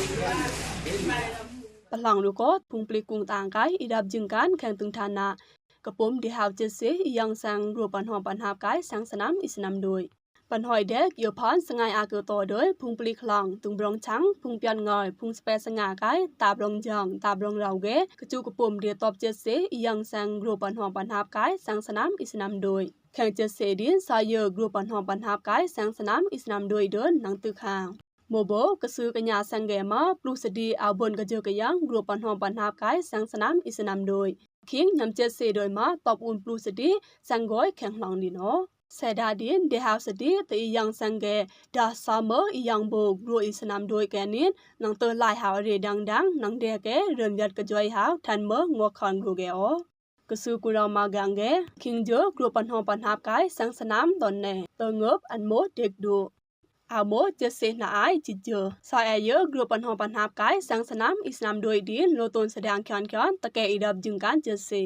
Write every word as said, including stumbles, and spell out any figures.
ပလီၢ်လူကီၢ် ဖုံပျိၵ်ႈကုင်တၢင်ၵၢၼ် အီရပ်းယိုင်ၵၢၼ် ခဲင်တုင်ထၢၼ်ၼႃႇ ကပိူမ် တေႁၢဝ်ၸဵတ်းသေ အီယင်သၢင်ႈ ကျိုးပၼ်ႁွမ်ပၼ်ႁၢပ်ႇၵၢႆႇ သၢင်းသၼၢမ် အီသၼၢမ်ဒွဨ်။ ပၼ်ႁွမ်ဒဵၵ်း ယိူဝ်းၽွၼ်း သငါး အၵိူဝ်းတေႃႇတူၺ်း ဖုံပျိၵ်ႈၶလၢင်ႇ တုင်ပရွင်ၶျၢင်း ဖုံပျွတ်ႈငွႆႈ ဖုံသပႄႇသငႃႇၵၢႆႇ တႃႇပရွင်ၸၢင်ႈ တႃႇပရွင်လဝ်ႇၵႄႇ ကၸူးကပိူမ် တေတွပ်ႇၸဵတ်းသေ အီယင်သၢင်ႈ ကျိုးပၼ်ႁွမ်ပၼ်ႁၢပ်ႇၵၢႆႇ သၢင်းသၼၢမ် အီသၼၢမ်ဒွၺ်း ခဲင်ၸဵတ်းသေ ဒ်သိုဝ်ႈယိူဝ်း ကျိုးပၼ်ႁွမ်ပၼ်ႁၢပ်ႇၵၢႆႇ သၢင်းသၼၢမ် အီသၼၢမ်ဒွၺ်း ဒိုၼ်း ၼင်ႇတိုၵ်းႁၢင်ႈ မိူဝ်ႈပူၵ်း ကသိုဝ်ႇၵၺ်ႇၺႃႇသႅင်ၵႄႇမႃး ပျူႇသတိ ဢဝ်ပူၼ်ႉၵႃႈယိူဝ်းၵႃႈယင် ကျိုးပၼ်ႁွမ်ပၼ်ႁၢပ်ႇၵၢႆႇ သၢင်းသၼၢမ် အီသၼၢမ်ဒွၺ်း ၶိင်း ယမ်ၸဵတ်းသေ ဒွၺ်းမႃး တွပ်ႇဢုၼ်ႇပျူႇသတိ သၢင်ႈၵွႆး ၶႅင်ႁွင်ႇလီၼေႃႈ။ သႄႇတႃႇဒိၼ်း တေႁၢဝ်သတိ တဢီယင်သၢင်ႈၵႄႇ တႃႇသႃႇမိူဝ်ႈ အီယင်ပူၵ်း ကျိုးအီသၼၢမ်ဒွၺ်းၵႄႇၼိၼ်း ၼင်ႇတိုၵ်းလၢႆးႁၢဝ် အရႄႇတၢင်ႇတၢင်ႇ ၼင်ႇတႄႉၵႄႇ ရိူၼ်းယတ်းၵႃႈယွႆးႁၢဝ် ထၢၼ်ႇမိူဝ်ႈ ငွၵ်ႈၶွၼ်ႇ ကျိုးၵႄႇဢေႃႈ။ ကသိုဝ်ႇၵူႈရောင်မႃးၵၢင်ၵႄႇ ၶိင်းယိူဝ်း ကျိုးပၼ်ႁွမ်ပၼ်ႁၢပ်ႇၵၢႆႇ သၢင်းသၼၢမ် တွၼ်ႈၼႄႇ တိူဝ်ႉငိူပ်ႈ ဢၼ်မေႃတဵၵ်းတူႉ ဢဝ်မေႃၸဵတ်းသေ ၼႃႈဢၢႆႈ ၸိတ်းယိူဝ်း သၢႆဢႄႇယိူဝ်း ကျိုးပၼ်ႁွမ်ပၼ်ႁၢပ်ႇၵၢႆႇ သၢင်းသၼၢမ် အီသၼၢမ်ဒွၺ်း ဒိၼ်း လူတူၼ်ႈသႅင်ၶွၼ်ႈၶွၼ်ႈ တၵ်းၵႄႇ အီရပ်းယိုင်ၵၢၼ် ၸဵတ်းသေ